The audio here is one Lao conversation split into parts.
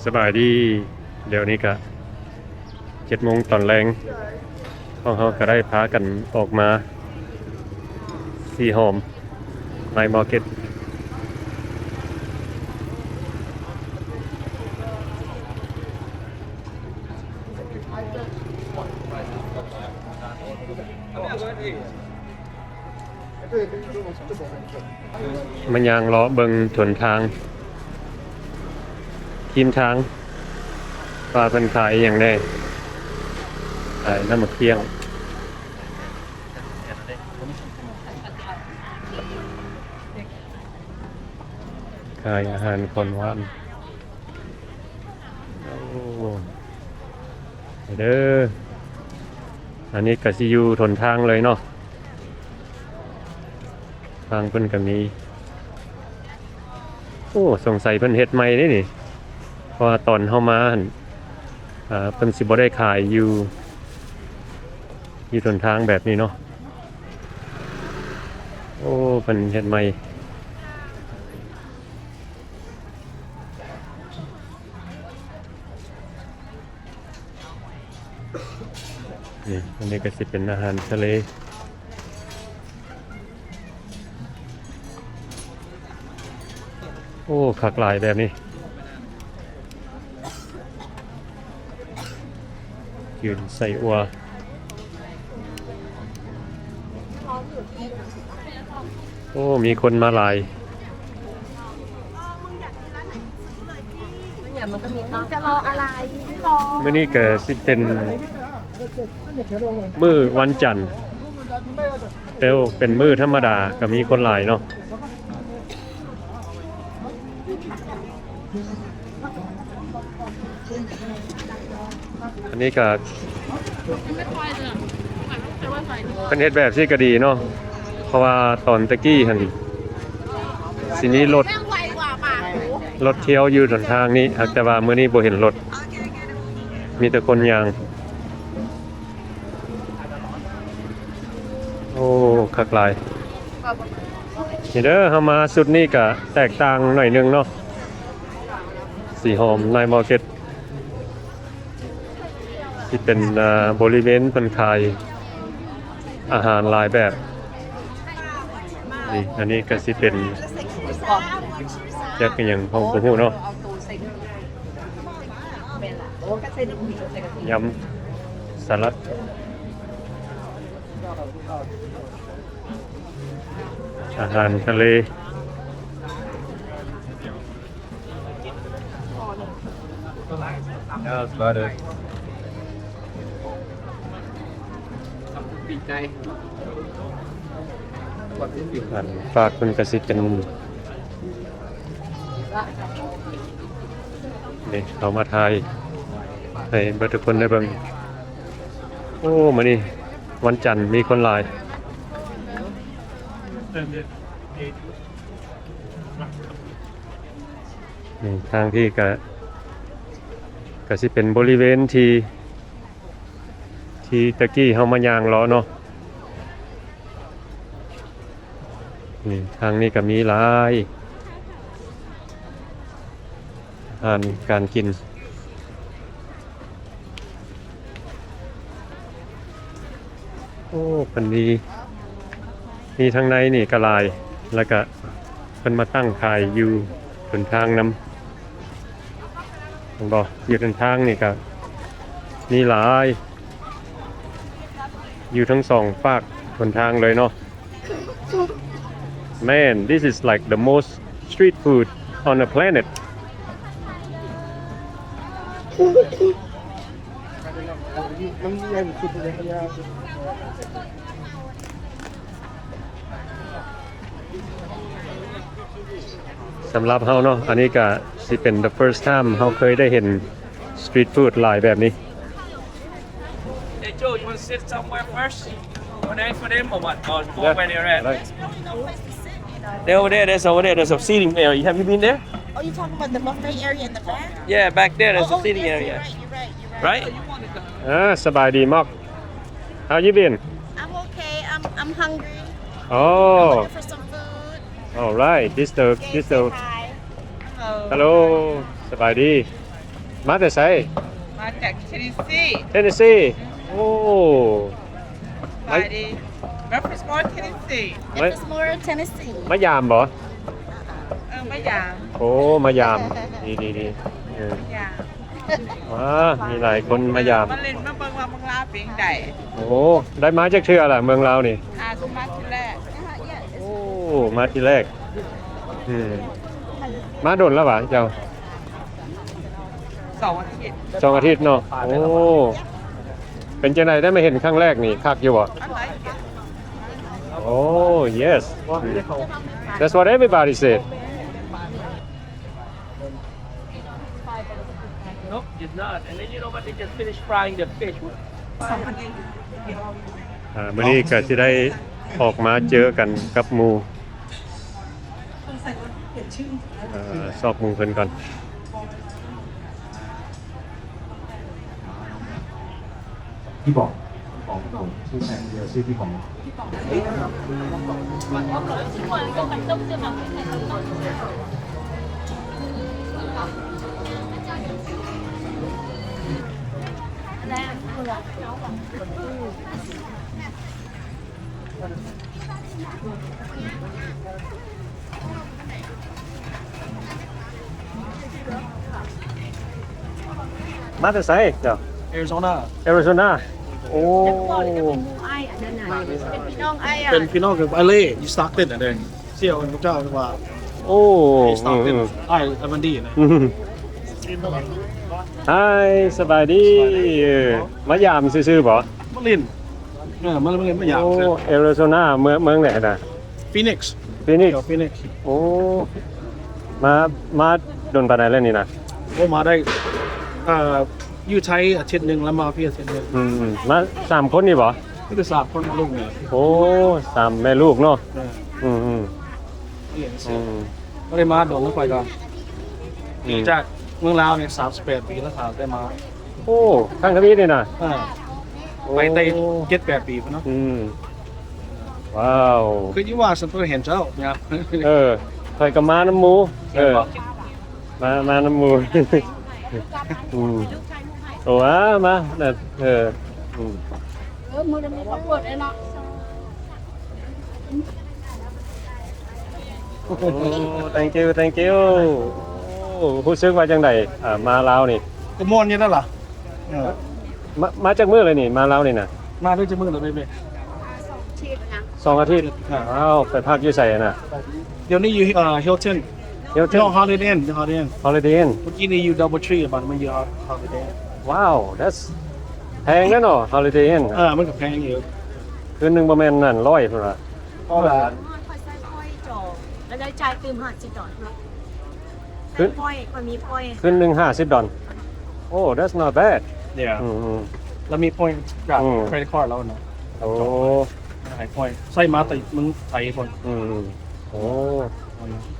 ສະບາຍດີ ດຽວນີ້ກະເຈັດໂມງຕອນແລງ ພວກເຮົາກະໄດ້ພາກັນອອກມາ ສີຫອມ Night Market. ມາຍ່າງເລາະເບິ່ງຫົນທາງ ຄຣີມທາງ ວ່າເພິ່ນຂາຍອີ່ຫຍັງແດ່. ຂາຍນ້ຳໝາກພຽງ ຂາຍອາຫານຂອງຫວານ. ໂອ້ ເດີ ອັນນີ້ກະຊິຢູ່ຫົນທາງເລີຍເນາະ ທາງເພິ່ນກະມີ. ໂອ້ ສົງໄສເພິ່ນເຮັດໃໝ່ເດ້ນີ້ ເພາະວ່າຕອນເຮົາມາຫັ້ນ ເພິ່ນຊິບໍ່ໄດ້ຂາຍຢູ່ ຢູ່ຫົນທາງແບບນີ້ເນາະ. ໂອ້ ເພິ່ນເຮັດໃໝ່. ນີ້ ອັນນີ້ກະຊິເປັນອາຫານທະເລ. ໂອ້ ຄັກຫຼາຍແບບນີ້ ຈືນໃສ່ອົ່ວ. ໂອ້ ມີຄົນມາຫຼາຍ. ຈະລໍອະໄລ? ມື້ນີ້ກະຊິເປັນມື້ວັນຈັນ ແຕ່ເປັນມື້ທຳມະດາກະມີຄົນຫຼາຍເນາະ. ອັນນີ້ກະ ເພິ່ນເຮັດແບບຊີ້ກະດີເນາະ ເພາະວ່າຕອນແຕ່ກີ້ຫັ້ນ ຊິມີລົດ ລົດທ່ຽວຢູ່ຫົນທາງນີ້ ແຕ່ວ່າມື້ນີ້ບໍ່ເຫັນລົດ ມີແຕ່ຄົນຍ່າງ. ໂອ້ ຄັກຫຼາຍ. ນີ້ເດີ ເຮົາມາຊຸດນີ້ກະແຕກຕ່າງໜ້ອຍໜຶ່ງເນາະ ສີຫອມ Night Market ທີ່ເປັນ ອາ ບໍລິເວນເພິ່ນຂາຍອາຫານຫຼາຍແບບ. ນີ້ ອັນນີ້ກະຊິເປັນ ຈັກອີ່ຫຍັງ ເຮົາບໍ່ຮູ້ເນາະ. ຍຳ ສະຫຼັດ ອາຫານທະເລ. Yes, brother. ອັນຟາກເພິ່ນກະຊິເປັນ ນີ້ ເຮົາມາຖ່າຍໃຫ້ເບິດທຸກຄົນໄດ້ເບິ່ງ. ໂອ້ ມື້ນີ້ວັນຈັນມີຄົນຫຼາຍ. ນີ້ ທາງທີ່ກະ ກະຊິເປັນບໍລິເວນທີ່ ທີ່ຕະກີ້ເຮົາມາຍ່າງເລາະເນາະ. ນີ້ ທາງນີ້ກະມີຫຼາຍ ອາຫານການກິນ. ໂອ້ ເພິ່ນມີ ມີທາງໃນນີ້ກະຫຼາຍ ແລ້ວກະເພິ່ນມາຕັ້ງຂາຍຢູ່ເທິງທາງນຳ. ເຫັນບໍ່? ຢູ່ເທິງທາງນີ້ກະມີຫຼາຍ ຢູ່ທັງສອງຟາກຫົນທາງເລີຍເນາະ. Man, this is like the most street food on the planet. ສຳລັບເຮົາເນາະ ອັນນີ້ກະຊິເປັນ the first time ເຮົາເຄີຍໄດ້ເຫັນ street food ຫຼາຍແບບນີ້. Hey, Joe, you wanna sit somewhere first? Go there for them or what? Or go where they're at? They're over there. There's over there. There's a seating area. Have you been there? Oh, you talking about the buffet area in the back? Yeah, back there. There's a seating area. Right? ອ່າ ສະບາຍດີ Mark. How you been? I'm okay. I'm, I'm hungry. Oh. I'm looking for some food. All right. This the, this the. Hello. ສະບາຍດີ. ມາແຕ່ໃສ? ມາຈາກເທນເນສຊີ. ເທນເນສຊີ. ໂອ້ ສະບາຍດີ. Murfreesboro, Tennessee. Murfreesboro, Tennessee. ມາຢາມບໍ່? ເອີ ມາຢາມ. ໂອ້ ມາຢາມ. ດີໆໆ. ເອີ ມາຢາມ. ວ້າ ມີຫຼາຍຄົນມາຢາມ ມາຫຼິ້ນມາເບິ່ງວ່າເມືອງລາວເປັນຈັ່ງໃດ. ໂອ້ ໄດ້ມາຈັກເທື່ອລະເມືອງລາວນີ້? ອາ ມາທີແລກ. ໂອ້ ມາທີແລກ. ອືມ ມາດົນແລ້ວຫວາເຈົ້າ? ສອງອາທິດ. ສອງອາທິດເນາະ. ໂອ້ ເປັນຈັ່ງໃດ ໄດ້ມາເຫັນຄັ້ງແລກນີ້ ຄັກຢູ່ບໍ່? I like it. Oh yes, that's what everybody said. Nope, it's not. And then you know what? They just finished frying the fish. ອ່າ ມື້ນີ້ກໍสิได้ออกมาเจอกันกับหมู่ เอ่อ ซอกหมู่เพิ่นก่อน พี่ป๋อง พี่ป๋อง พี่ป๋อง ชื่อแซมเดียว ชื่อพี่ป๋อง มาแต่ไสเจ้า? แอริโซนา แอริโซนา โอ้ เป็นพี่น้องอ้าย เป็นพี่น้องกับไอเล่ อยู่สต็อกตัน นั่นเอง เสี่ยวกันกับเจ้าว่า โอ้ สต็อกตัน อืม อ้าย เอวันดีนะ อืม Hi สบายดี เออ มายามซื่อๆบ่? มาเล่น เออ มาเล่น มายาม โอ้ ซื่อ แอริโซนา เมือง เมืองไหนนะ? ฟีนิกซ์ ฟีนิกซ์ เดี๋ยวฟีนิกซ์ โอ้ มา มาโดนปานใดแล้วนี่นะ? โอ้ มาได้ เอ่อ อยู่ไทยอาทิตย์หนึ่ง แล้วมาพี่อาทิตย์หนึ่ง อืมๆ มาสามคนนี่บ่? มีแต่สามคนลูกนี่ โอ้ สามแม่ลูกเนาะ เออ อืมๆ เรียนเสร็จ อืม บ่ได้มาโดนแล้ว ข้อยก็ อืม จากเมืองลาวนี่ สามสิบแปดปีแล้วครับ ได้มา โอ้ ครั้งทวีปนี่นะ อ่า โอ้ ไปได้เจ็ดแปดปีพุ้นเนาะ อืม ว้าว คืออยู่ว่าฉันบ่เห็นเจ้า เออ ข้อยก็มานำหมู่ เออ มา มานำหมู่ อืม โอ้ มา มา เออ อืม เออ มื้อนี้มีข้าวโพดด้วยเนาะ โอ้ thank you thank you โอ้ รู้สึกว่าจั่งใด อ่า มาลาวนี่ ก็ม่วนอยู่แล้วล่ะ เออ มา มาจักมื้อแล้วนี่ มาลาวนี่นะ มาได้จักมื้อแล้วเบเบ้ สองอาทิตย์ อ่า อ้าว ไปพักอยู่ไสนะ? เดี๋ยวนี้อยู่ เอ่อ Hilton Hilton นอก Holiday Inn Holiday Inn Holiday Inn เมื่อกี้นี้อยู่ Doubletree บัดมาอยู่ Holiday Inn ว้าว that's แพงเด้เนาะ Holiday Inn เออ มันก็แพงอยู่ คืนหนึ่งบ่แม่นนั่น ร้อยพุ้นล่ะ เพราะว่า ข้อยใส่พอยต์จ่อ แล้วได้จ่ายตื่มห้าสิบดอลลาร์ คืน ใส่พอยต์ ข้อยมีพอยต์ คืนหนึ่งห้าสิบดอล โอ้ that's not bad yeah อืมๆ แล้วมีพอยต์จาก อืม เครดิตการ์ดแล้วนะ โอ้ หลายพอยต์ ใส่มาแต่เมืองไทยพุ้น อืมๆ โอ้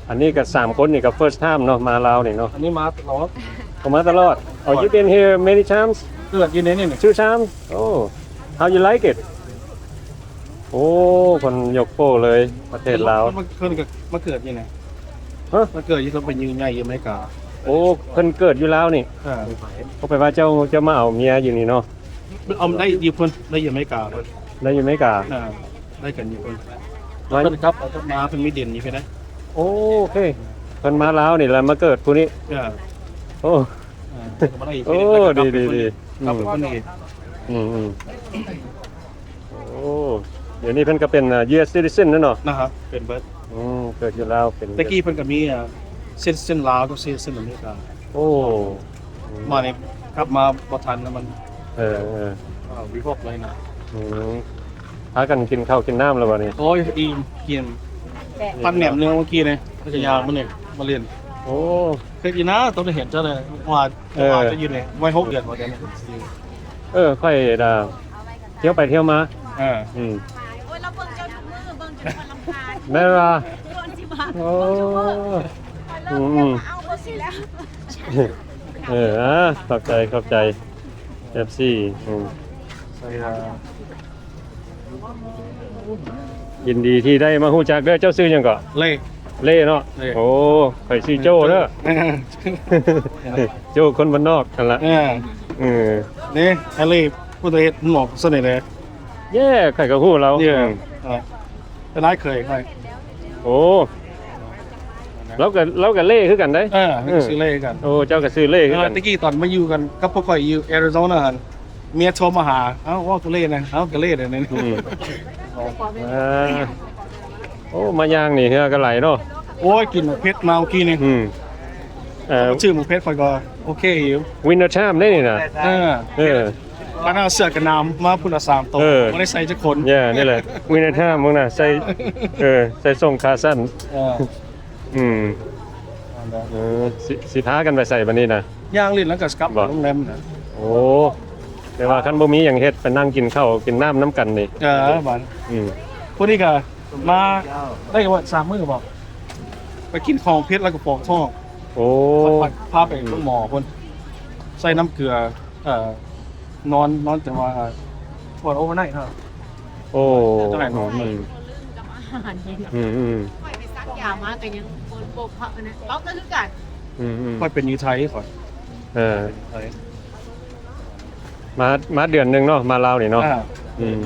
อันนี้ก็สามคนนี่ก็ first time เนาะ มาลาวนี่เนาะ อันนี้มาตลอด ก็มาตลอด Oh you been here many times? เกิดอยู่ในนี่นี่ Two times? Oh how you like it? โอ้ เพิ่นยกโป้เลย ประเทศลาว เพิ่นก็มาเกิดอยู่นี่ ฮะ มาเกิดอยู่ เพิ่นไปอยู่ใหญ่อยู่อเมริกา โอ้ เพิ่นเกิดอยู่ลาวนี่ เออ ก็แปลว่าเจ้า เจ้ามาเอาเมียอยู่นี่เนาะ เอาได้อยู่พุ้น ได้อยู่อเมริกาพุ้น ได้อยู่อเมริกา เออ ได้กันอยู่พุ้น เพิ่นกลับ กลับมา เพิ่นมีดินอยู่พุ้นนะ โอ้ โอเค เพิ่นมาลาวนี่แล้วมาเกิดพุ้นนี้ เออ โอ้ เออ กลับมาได้อีก โอ้ พุ้นนี้ ดีๆๆ กลับไปพุ้นนี้ อืมๆ โอ้ เดี๋ยวนี้เพิ่นก็เป็น อ่า ยูเอส citizen แล้วเนาะ นะครับ เป็นเบิด อืม เกิดอยู่ลาว เป็น แต่กี้เพิ่นก็มี อ่า citizen ลาวกับ citizen อเมริกา โอ้ มานี่กลับมาบ่ทันแล้วมัน เออๆ อ่า revoke เลยนะ อืม พากันกินข้าวกินน้ำแล้วบ่นี่? โอ้ย อิ่ม กิน พันแหนมเนืองเมื่อกี้นี่ พัทยามื้อนี้ มาเล่น โอ้ เคยกินนะ ต้องได้เห็นเจ้าเลย ว่า เออ ว่าจะอยู่นี่ ไว้หกเดือนบ่เดี๋ยวนี้ เออ ข้อยน่ะ เที่ยวไปเที่ยวมา เออ อืม โอ้ย เราเบิ่งเจ้าทุกมื้อ เบิ่งจนคนรำคาญ แม่นบ่ ก่อนสิมา โอ้ เบิ่งทุกมื้อ อืมๆ เอาบ่สิแล้ว เออ อ่า ขอบใจ ขอบใจ เอฟซี อืม ยินดีที่ได้มาฮู้จักเด้อ เจ้าชื่อหยังเกาะ? เล่ ເລ່ເນາະ ເລ່ ໂອ້ ຂ້ອຍຊື່ໂຈ້ເດີ ໂຈ້ຄົນບ້ານນອກຫັ້ນລະ ເອີ ເອີ ນີ້ ອັນນີ້ຜູ້ໃດເຮັດໝອກຊະນີ້ແຫຼະ ເຢ້ ຂ້ອຍກໍຮູ້ລາວ ເອີ ເອີ ເປັນອ້າຍເຂີຍຂ້ອຍ ໂອ້ ລາວກໍ ລາວກໍເລ່ຄືກັນເດ້ ເອີ ເອີ ຊື່ເລ່ຄືກັນ ໂອ້ ເຈົ້າກໍຊື່ເລ່ຄືກັນ ແຕ່ກີ້ຕອນມາຢູ່ກັນກັບພວກຂ້ອຍຢູ່ແອຣິໂຊນາຫັ້ນ ເມຍໂທມາຫາ ເອົ້າ ເວົ້າໂຕເລ່ແດ່ ເອົ້າ ກໍເລ່ແດ່ນີ້ ອືມ ເອີ ໂອ້ ມາຍ່າງນີ້ເຫື່ອກໍໄຫຼເນາະ ໂອ້ຍ ກິນໝາກເຜັດມາເມື່ອກີ້ນີ້ ອືມ ເອີ ຊື້ໝາກເຜັດຂ້ອຍກໍໂອເຄຢູ່ Winter time ເດ້ນີ້ນະ ເອີ ເອີ ປານເອົາເສື້ອກັນໜາວມາພຸ້ນລະສາມໂຕ ເອີ ບໍ່ໄດ້ໃສ່ຈັກຄົນ ເອີ ນີ້ແຫຼະ Winter time ເບິ່ງນະ ໃສ່ ເອີ ໃສ່ສົ້ງຂາສັ້ນ ເອີ ອືມ ເອີ ຊິ ຊິພາກັນໄປໃສບັດນີ້ນະ? ຍ່າງຫຼິ້ນແລ້ວກໍກັບໂຮງແຮມນະ ໂອ້ ແຕ່ວ່າຄັນບໍ່ມີຫຍັງເຮັດ ໄປນັ່ງກິນເຂົ້າກິນນ້ຳນຳກັນນີ້ ເອີ ບາດ ອືມ ຜູ້ນີ້ກໍມາໄດ້ວ່າສາມມື້ບໍ ໄປກິນຂອງເຜັດແລ້ວກໍປວດທ້ອງ ໂອ້ ພາ ພາໄປໂຮງໝໍພຸ້ນ ໃສ່ນ້ຳເກືອ ເອີ ນອນ ນອນແຕ່ວ່າ ປວດ overnight ເນາະ ໂອ້ ອືມ ອືມ ອືມ ຂ້ອຍໄປສັກຢາມາກໍຍັງບໍ່ ບໍ່ພັກນະ ເຮົາກໍຄືກັນ ອືມ ອືມ ຂ້ອຍເປັນຢູ່ໄທຂ້ອຍ ເອີ ໄທ ມາ ມາເດືອນໜຶ່ງເນາະ ມາລາວນີ້ເນາະ ອ່າ ອືມ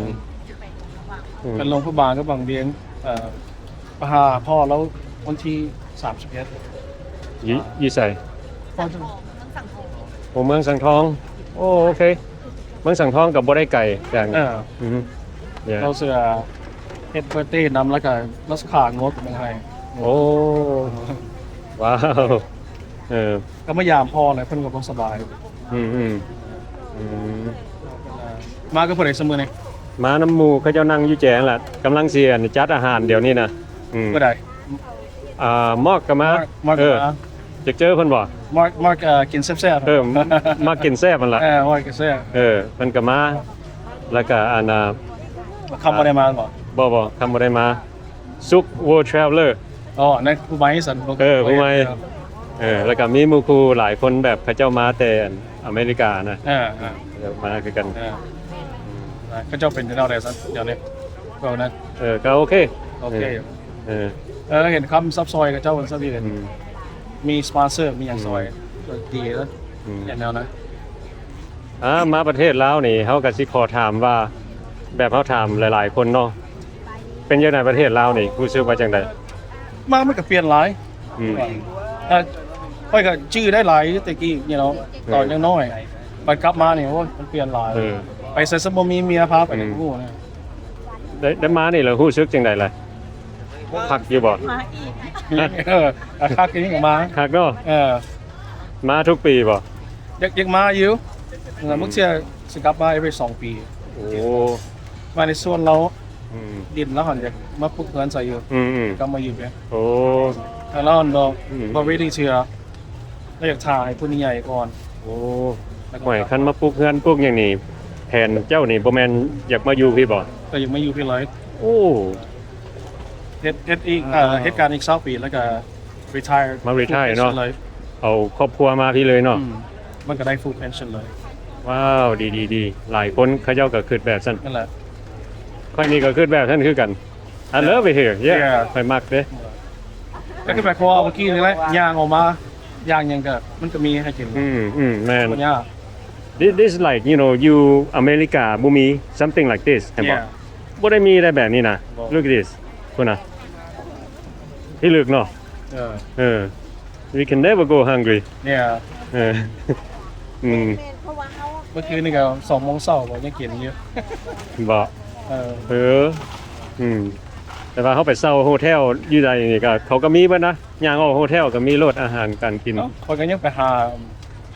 ອືມ ເປັນໂລງພະບານກັບບັງວຽງ ເອີ ໄປຫາພໍ່ລາວວັນທີສາມສິບເອັດ ຢູ່ ຢູ່ໃສ? ໂອ້ ເມືອງສັງທອງ ໂອ້ ໂອເຄ ເມືອງສັງທອງກໍບໍ່ໄດ້ໄກກັນ ເອີ ອືມ ເຮົາເຊື່ອເຮັດເບີດເດນຳ ແລ້ວກໍລາຊະຄາງົວກໍໄດ້ໃຫ້ ໂອ້ ວ້າວ ເອີ ກໍມາຢາມພໍ່ແຫຼະ ເພິ່ນກໍບໍ່ສະບາຍ ອືມ ອືມ ອືມ ມາກັບຜູ້ໃດຊະມື້ນີ້? ມານຳໝູ່ ເຂົາເຈົ້ານັ່ງຢູ່ແຈຫັ້ນລະ ກຳລັງຊິ ອັນ ຈັດອາຫານດຽວນີ້ນະ ອືມ ຜູ້ໃດ? ອ່າ ມອກກໍມາ ມອກ ມອກກໍມາ ເອີ ຢາກເຈີເພິ່ນບໍ່? ມອກ ມອກ ເອີ ກິນແຊບໆ ເອີ ມັກກິນແຊບຫັ້ນລະ ເອີ ມອກກິນແຊບ ເອີ ເພິ່ນກໍມາ ແລ້ວກໍ ອັນ ອ່າ ຄຳບໍ່ໄດ້ມາບໍ່? ບໍ່ ບໍ່ ຄຳບໍ່ໄດ້ມາ ສຸກ World Traveler ອໍ ນັ້ນຜູ້ໃໝ່ຊັ້ນ ເອີ ຜູ້ໃໝ່ ເອີ ແລ້ວກໍມີໝູ່ຄູ່ຫຼາຍຄົນ ແບບເຂົາເຈົ້າມາແຕ່ອາເມລິການະ ເອີ ເອີ ເຂົາເຈົ້າມາຄືກັນ ເອີ ເຂົາເຈົ້າເປັນແນວໃດຊັ້ນດຽວນີ້? ເວົ້ານະ ເອີ ກໍໂອເຄ ໂອເຄ ເອີ ເອີ ເອີ ເຫັນຄຳຊັບຊອຍເຂົາເຈົ້າເພິ່ນຊະດີ ອືມ ມີສະປອນເຊີ ມີຫຍັງຊອຍ ອືມ ກໍດີເນາະ ອືມ ເຫັນແນວນັ້ນ ອ່າ ມາປະເທດລາວນີ້ ເຮົາກໍຊິຂໍຖາມວ່າ ແບບເຮົາຖາມຫຼາຍໆຄົນເນາະ ເປັນຈັ່ງໃດປະເທດລາວນີ້ ຮູ້ສຶກວ່າຈັ່ງໃດ? ມາມັນກໍປ່ຽນຫຼາຍ ອືມ ເອີ ຂ້ອຍກໍຈື່ໄດ້ຫຼາຍຢູ່ແຕ່ກີ້ນີ້ເນາະ ຕອນຍັງນ້ອຍ ບັດກັບມານີ້ ໂອ້ຍ ມັນປ່ຽນຫຼາຍ ເອີ ໄປໃສຊະບໍ່ມີເມຍພາໄປ ອືມ ຮູ້ນະ ໄດ້ ໄດ້ມານີ້ແລ້ວຮູ້ສຶກຈັ່ງໃດລະ? ຄັກຢູ່ບໍ່? ມາອີກ ເອີ ຄັກອີກ ມາ ຄັກເນາະ ເອີ ມາທຸກປີບໍ່? ຢາກ ຢາກມາຢູ່ ອືມ ບາງເທື່ອຊິກັບມາ every ສອງປີ ໂອ້ ມາໃນສວນລາວ ອືມ ດິນລາວຫັ້ນ ຢາກມາປຸກເຮືອນໃສ່ຢູ່ ອືມໆ ກັບມາຢູ່ເດ ໂອ້ ທາງລາວຫັ້ນບໍ່ ອືມ ບໍ່ ready ເທື່ອ ລາວຢາກຖ້າໃຫ້ຜູ້ນີ້ໃຫຍ່ກ່ອນ ໂອ້ ແລ້ວກໍ ຫ້ວຍ ຄັນມາປຸກເຮືອນປຸກຫຍັງນີ້ ແຜນເຈົ້ານີ້ບໍ່ແມ່ນຢາກມາຢູ່ພີ້ບໍ່? ກໍຢາກມາຢູ່ພີ້ຫຼາຍ ໂອ້ ເຮັດ ເຮັດອີກ ອ່າ ເອີ ເຮັດການອີກຊາວປີ ແລ້ວກໍ retire ມາ retire ເນາະ ເອົາຄອບຄົວມາພີ້ເລີຍເນາະ ອືມ ມັນກໍໄດ້ full pension ເລີຍ ວ້າວ ດີໆໆ ຫຼາຍຄົນເຂົາເຈົ້າກໍຄິດແບບຊັ້ນ ນັ້ນແຫຼະ ຂ້ອຍນີ້ກໍຄິດແບບຊັ້ນຄືກັນ I love it here yeah ຂ້ອຍມັກເດ້ ກໍຄືແບບເມື່ອກີ້ນີ້ແຫຼະ ຍ່າງອອກມາ ຢ່າງຫຍັງກໍ ມັນກໍມີໃຫ້ກິນ ອືມໆ ແມ່ນ ບໍ່ຍາກ This this like you know you ອາເມລິກາບໍ່ມີ something like this ເຫັນບໍ່? ບໍ່ໄດ້ມີໄດ້ແບບນີ້ນະ Look at this ພຸ້ນນະ ພິລຶກເນາະ ເອີ ເອີ We can never go hungry ເອີ ອືມ ເມື່ອຄືນນີ້ກໍສອງໂມງເຊົ້າກໍຍັງກິນຢູ່ ບໍ່ ເອີ ເອີ ອືມ ແຕ່ວ່າເຮົາໄປເຊົ່າໂຮເທວຢູ່ໃດນີ້ກໍ ເຂົາກໍມີເບິດນະ ຍ່າງອອກໂຮເທວກໍມີໂລດອາຫານການກິນ ເອົ້າ ຂ້ອຍກໍຍັງໄປຫາ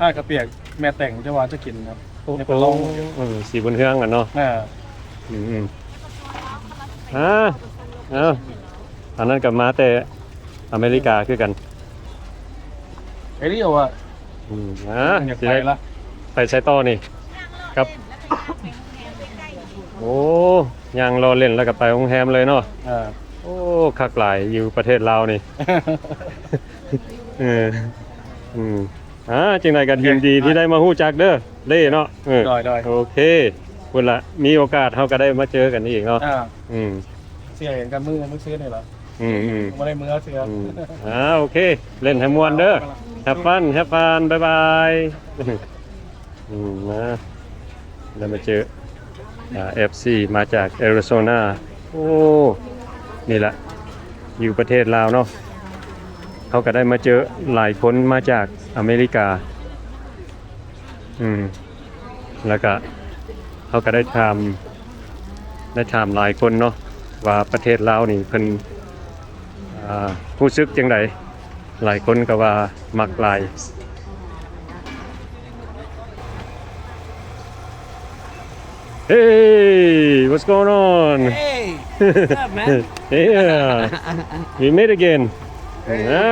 ຫາກະປຽກແມ່ແຕງ ຈະວ່າຈະກິນນະ ໂອ້ ຍັງໄປລອງ ເອີ ສີບຸນເຮືອງຫັ້ນເນາະ ເອີ ອືມໆ ອ່າ ເອົ້າ ອັນນັ້ນກໍມາແຕ່ອາເມລິກາຄືກັນ ໄປລຽວອະ ອືມ ອ່າ ຢາກໄປລະ ຊິໄດ້ໄປໃສຕໍ່ນີ້ ກັບ ໂອ້ ຍ່າງເລາະເຫຼັ້ນແລ້ວກໍໄປໂຮງແຮມເລີຍເນາະ ເອີ ໂອ້ ຄັກຫຼາຍຢູ່ປະເທດລາວນີ້ ເອີ ອືມ ອ່າ ຈັ່ງໃດກໍຍິນດີທີ່ໄດ້ມາຮູ້ຈັກເດີ ເດ້ເນາະ ເອີ ໂດຍໆ ໂອເຄ ພຸ້ນລະ ມີໂອກາດເຮົາກໍໄດ້ມາເຈີກັນອີກເນາະ ອ່າ ອືມ ເສຍເຫັນກັນມື້ມື້ຊືນນີ້ລະ ອືມໆ ບໍ່ໄດ້ເມືອເທື່ອ ອືມ ອ່າ ໂອເຄ ຫຼິ້ນໃຫ້ມ່ວນເດີ have fun have fun bye bye ອືມ ນະ ໄດ້ມາເຈີ ອ່າ ເອັຟຊີ ມາຈາກ Arizona ໂອ້ ນີ້ລະ ຢູ່ປະເທດລາວເນາະ ເຮົາກໍໄດ້ມາເຈີຫຼາຍຄົນມາຈາກອາເມລິກາ ອືມ ແລ້ວກະເຮົາກະໄດ້ຖາມ ໄດ້ຖາມຫຼາຍຄົນເນາະ ວ່າປະເທດລາວນີ້ເພິ່ນ ອ່າ ຮູ້ສຶກຈັ່ງໃດ? ຫຼາຍຄົນກໍວ່າມັກຫຼາຍ. Hey, what's going on? Hey, what's up, man? Yeah, we meet again. Hey, ອ່າ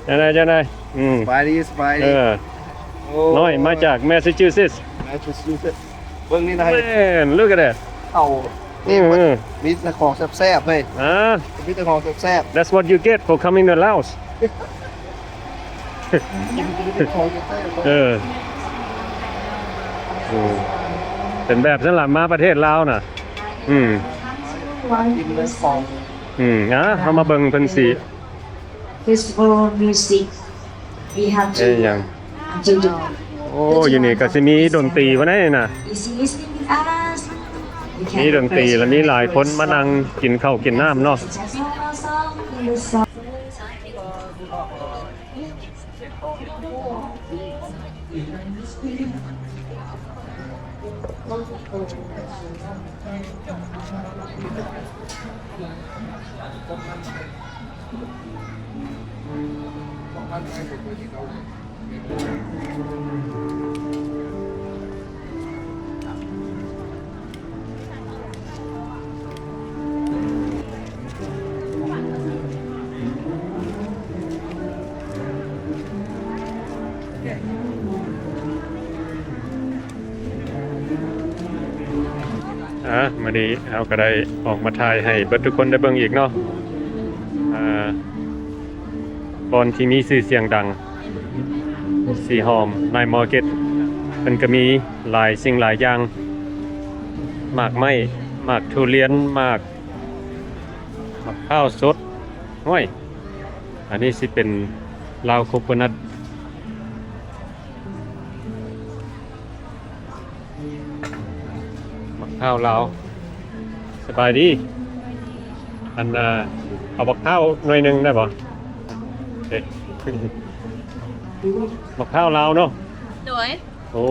ຈັ່ງໃດ ຈັ່ງໃດ? ອືມ ສະບາຍດີ ສະບາຍດີ ເອີ ໂອ້ ນ້ອຍມາຈາກ Massachusetts Massachusetts ເບິ່ງນີ້ນະ Man, look at that. ເອົາ ນີ້ ເອີ ມີແຕ່ຂອງແຊບໆເວີຍ ອ່າ ມີແຕ່ຂອງແຊບໆ That's what you get for coming to Laos. ເອີ ອືມ ເປັນແບບນັ້ນລະ ມາປະເທດລາວນະ ອືມ ກິນເລື່ອງຂອງ ອືມ ອ່າ ເຮົາມາເບິ່ງເພິ່ນຊິ Festival music. We have ເອີ to ຫຍັງ to do. ໂອ້ ຢູ່ນີ້ກໍຊິມີດົນຕີບໍ່ໄດ້ນະ Easy listening with us. ມີດົນຕີ ແລະ ມີຫຼາຍຄົນມານັ່ງກິນເຂົ້າກິນນ້ຳເນາະ. ອ່າ ມື້ນີ້ເຮົາກໍໄດ້ອອກມາຖ່າຍໃຫ້ເບິດທຸກຄົນໄດ້ເບິ່ງອີກເນາະ ອ່າ ບ່ອນທີ່ມີຊື່ສຽງດັງ ສີຫອມ Night Market ເພິ່ນກໍມີຫຼາຍສິ່ງຫຼາຍຢ່າງ ໝາກໄມ້ ໝາກທຸລຽນ ໝາກ ໝາກພ້າວສົດ ໂອ້ຍ ອັນນີ້ຊິເປັນລາວໂຄໂຄນັດ ໝາກພ້າວລາວ. ສະບາຍດີ ອັນ ເອົາບັກພ້າວໜ່ວຍໜຶ່ງໄດ້ບໍ່? ເອີ ບັກພ້າວລາວເນາະ ໂດຍ. ໂອ້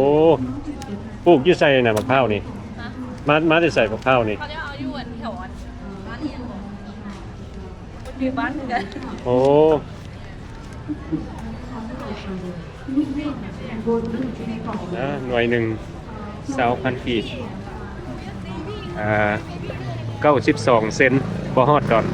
ປູກຢູ່ໃສນະບັກພ້າວນີ້? ຮະ? ມາ ມາແຕ່ໃສບັກພ້າວນີ້? ເຂົາຈະເອົາຢູ່ອັນແຖວອັນບ້ານອີ່ຫຍັງ ຢູ່ບ້ານຄືກັນ. ໂອ້ ນະ ໜ່ວຍໜຶ່ງຊາວພັນກີບ ອ່າ ເກົ້າສິບສອງເຊັນ ບໍ່ຮອດດອນ.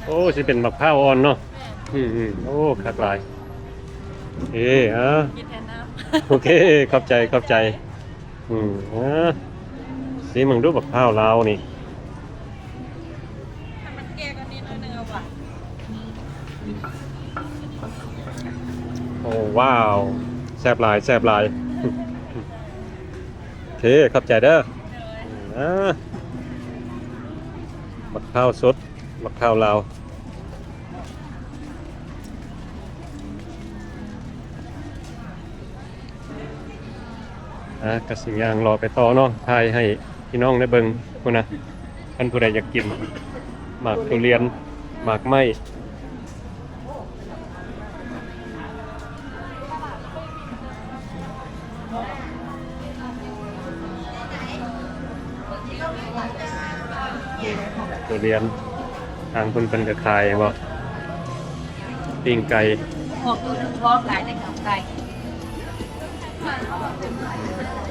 ໂອ້ ຊິເປັນໝາກພ້າວອ່ອນເນາະ. ແມ່ນ. ອືມໆ ໂອ້ ຄັກຫຼາຍ. ເອີ ເອົາ ກິນແທນນ້ຳ. ໂອເຄ ຂອບໃຈ ຂອບໃຈ. ອືມ ເອີ ຊີມເບິ່ງດູບັກພ້າວລາວນີ້. ໃຫ້ມັນແກ່ກວ່ານີ້ໜ້ອຍໜຶ່ງເອົາຫວານ. ໂອ້ ວ້າວ ແຊບຫຼາຍ ແຊບຫຼາຍ. ໂອເຄ ຂອບໃຈເດີ. ໂດຍ. ອ່າ ບັກພ້າວສົດ ບັກພ້າວລາວ. ອ່າ ກະຊິຍ່າງເລາະໄປຕໍ່ເນາະ ຖ່າຍໃຫ້ພີ່ນ້ອງໄດ້ເບິ່ງພຸ້ນນະ. ຄັນຜູ້ໃດຢາກກິນໝາກທຸລຽນ ໝາກໄມ້ ທຸລຽນ ທາງເພິ່ນ ເພິ່ນກໍຂາຍບໍ່ ປີ້ງໄກ່. ອອກໂຕໜຶ່ງພໍຂາຍໄດ້ເທົ່າໄກ່.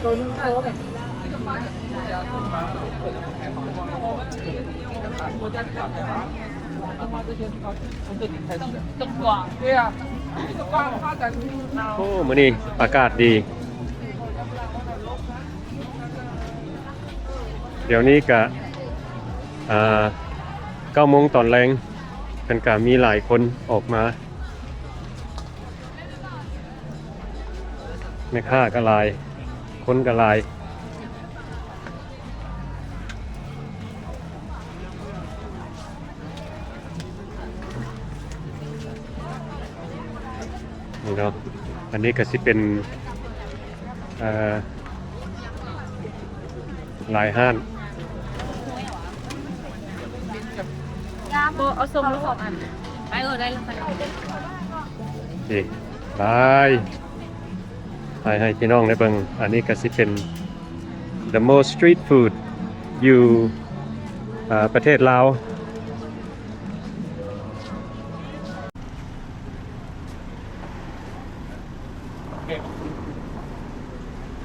ໂຕໜຶ່ງພໍແບບນີ້ລະ. ໂອ້ ມື້ນີ້ອາກາດດີ. ດຽວນີ້ກະ ອ່າ ເກົ້າໂມງຕອນແລງ ເພິ່ນກະມີຫຼາຍຄົນອອກມາ. ແມ່ຄ້າກໍຫຼາຍ ຄົນກໍຫຼາຍນີ້ເນາະ. ອັນນີ້ກໍຊິເປັນ ເອີ ຫຼາຍຮ້ານ. ບໍ່ ເອົາສົ້ມລະສອງອັນ. ໄປ ເອີ ໄດ້ລະ. ນີ້ ໄປ ໄປໃຫ້ພີ່ນ້ອງໄດ້ເບິ່ງ. ອັນນີ້ກໍຊິເປັນ the most street food ຢູ່ ເອີ ປະເທດລາວ. Okay.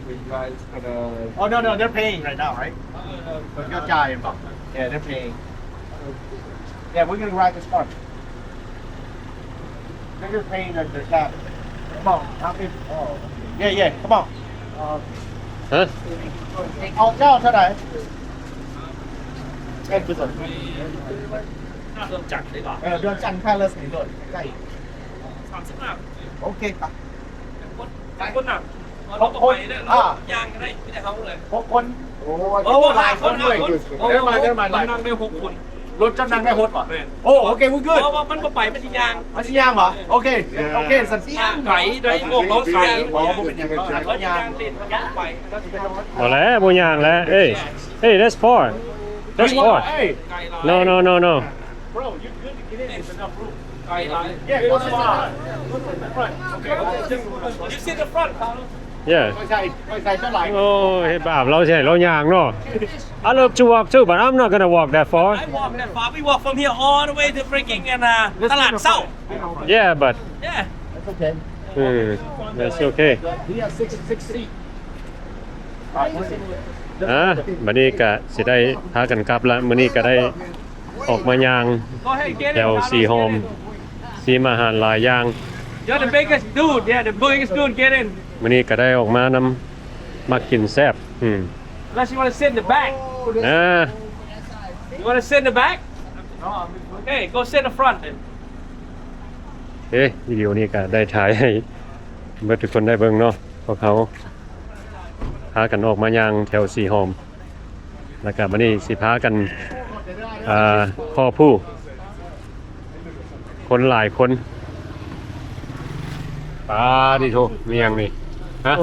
You guys gonna... Oh, no, no, they're paying right now, right? ເຂົາຈ່າຍບໍ່? Yeah, they're paying. Yeah, we're gonna ride this one. They're just paying the, the tab. Come on, how many? Oh, yeah, yeah, come on. ຮະ? ເອົາເຈົ້າເທົ່າໃດ? ເປັນຜູ້ສົນ ເດີນຈັນໄດ້ບໍ່? ເອີ ເດີນຈັນ ຄ່າເລີສນີ້ໂດດໃກ້. ສາມສິບຫ້າ. ໂອເຄ ໄປ. ຈັກຄົນ? ຈັກຄົນນະ? ເອົາລົດອອກໄປເດີ ອ່າ ລົດຍ່າງກໍໄດ້ ມີແຕ່ເຮົາເລີຍ ຫົກຄົນ. ໂອ້ ໂອ້ ຫຼາຍຄົນເລີຍ. ເດີນມາ ເດີນມາ ນັ່ງໄດ້ຫົກຄົນ. ລົດເຈົ້ານັ່ງໄດ້ຫົກບໍ່? ແມ່ນ. ໂອ້ ໂອເຄ we good. ເພາະວ່າມັນບໍ່ໄປ ມັນຊິຍ່າງ. ມັນຊິຍ່າງບໍ່? ໂອເຄ ໂອເຄ ສັນຕິ. ໄກໄດ້ ອອກເຮົາໄກ. ບໍ່ ບໍ່ເປັນຫຍັງ. ລົດຍ່າງເຫຼັ້ນ ມັນບໍ່ໄປ. ບໍ່ແລ້ວ ບໍ່ຍ່າງແລ້ວ. Hey, hey, that's far. That's far. No, no, no, no. Bro, you good to get in. There's enough room. Yeah, go sit in the front. Go sit in the front. Okay, go sit in the front. You sit in the front, Carlos. Yeah. ຂ້ອຍໃສ່ ຂ້ອຍໃສ່ເທົ່າໃດ? ໂອ້ຍ ເຮັດບາບ ລາວຊິໃຫ້ລາວຍ່າງເນາະ. I love to walk too, but I'm not gonna walk that far. I walk that far. We walk from here all the way to freaking and uh ຕະຫຼາດເຊົ້າ. Yeah, but yeah, that's okay. ເອີ that's okay. We have six, six seats. ອ່າ ບັດນີ້ກະຊິໄດ້ພາກັນກັບລະ. ມື້ນີ້ກະໄດ້ອອກມາຍ່າງແຖວສີຫອມ ຊີມອາຫານຫຼາຍຢ່າງ. You're the biggest dude. Yeah, the biggest dude. Get in. ມື້ນີ້ກະໄດ້ອອກມານຳ ມັກກິນແຊບ. ອືມ Unless you wanna sit in the back. ນະ You wanna sit in the back? Okay, go sit in the front then. ເອີ ວິດີໂອນີ້ກະໄດ້ຖ່າຍໃຫ້ເບິດທຸກຄົນໄດ້ເບິ່ງເນາະ. ພວກເຮົາພາກັນອອກມາຍ່າງແຖວສີຫອມ ແລ້ວກະມື້ນີ້ຊິພາກັນ ອ່າ ຂໍຜູ້ ຄົນຫຼາຍຄົນ. ປາດິໂທ ມີຫຍັງນີ້? ຮະ?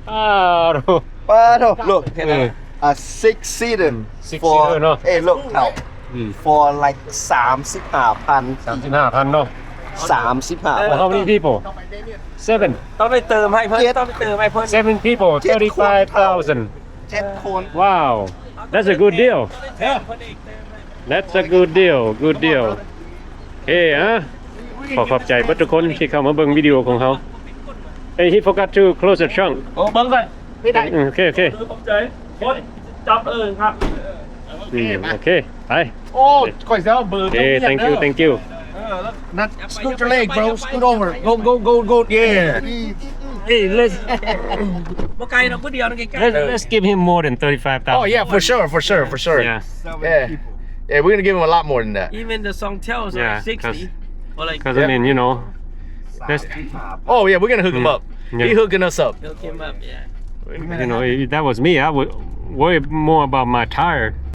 ປາໂທ ປາໂທ look. ເອີ a six seater. Six seater ເນາະ. Hey, look now. ອືມ for like ສາມສິບຫ້າພັນ. ສາມສິບຫ້າພັນເນາະ. ສາມສິບຫ້າພັນ. How many people? Seven. ຕ້ອງໄດ້ເຕີມໃຫ້ເພິ່ນ ຕ້ອງໄດ້ເຕີມໃຫ້ເພິ່ນ. Seven people, ເຈັດຄົນ thirty-five thousand. ເຈັດຄົນ. Wow, that's a good deal. Yeah, that's a good deal. Good deal. ເອີ ຮະ ຂໍຂອບໃຈເບິດທຸກຄົນທີ່ເຂົ້າມາເບິ່ງວິດີໂອຂອງເຮົາ. Hey, he forgot to close the trunk. ໂອ້ ເບິ່ງກ່ອນ. ໂອເຄ ໂອເຄ ຂອບໃຈ. ຈັບເອີ ອືມ ໂອເຄ ໄປ. ໂອ້ ຂ້ອຍຊິເອົາເບີໂຕເມຍເດີ. Thank you, thank you. ເອີ ນັດ scoot your leg, bro. Scoot over. Go, go, go, go. Yeah. Hey, let's ບໍ່ໄກດອກ ຜູ້ດຽວນະ ໃກ້ໆ. Let's, let's give him more than thirty-five thousand. Oh yeah, for sure, for sure, for sure. Yeah. Yeah. Yeah, we're gonna give him a lot more than that. Even the songtails are sixty. Or like, 'cause I mean, you know, that's... Oh yeah, we're gonna hook him up. He hooking us up. Hook him up, yeah. You know, if that was me, I would worry more about my tire.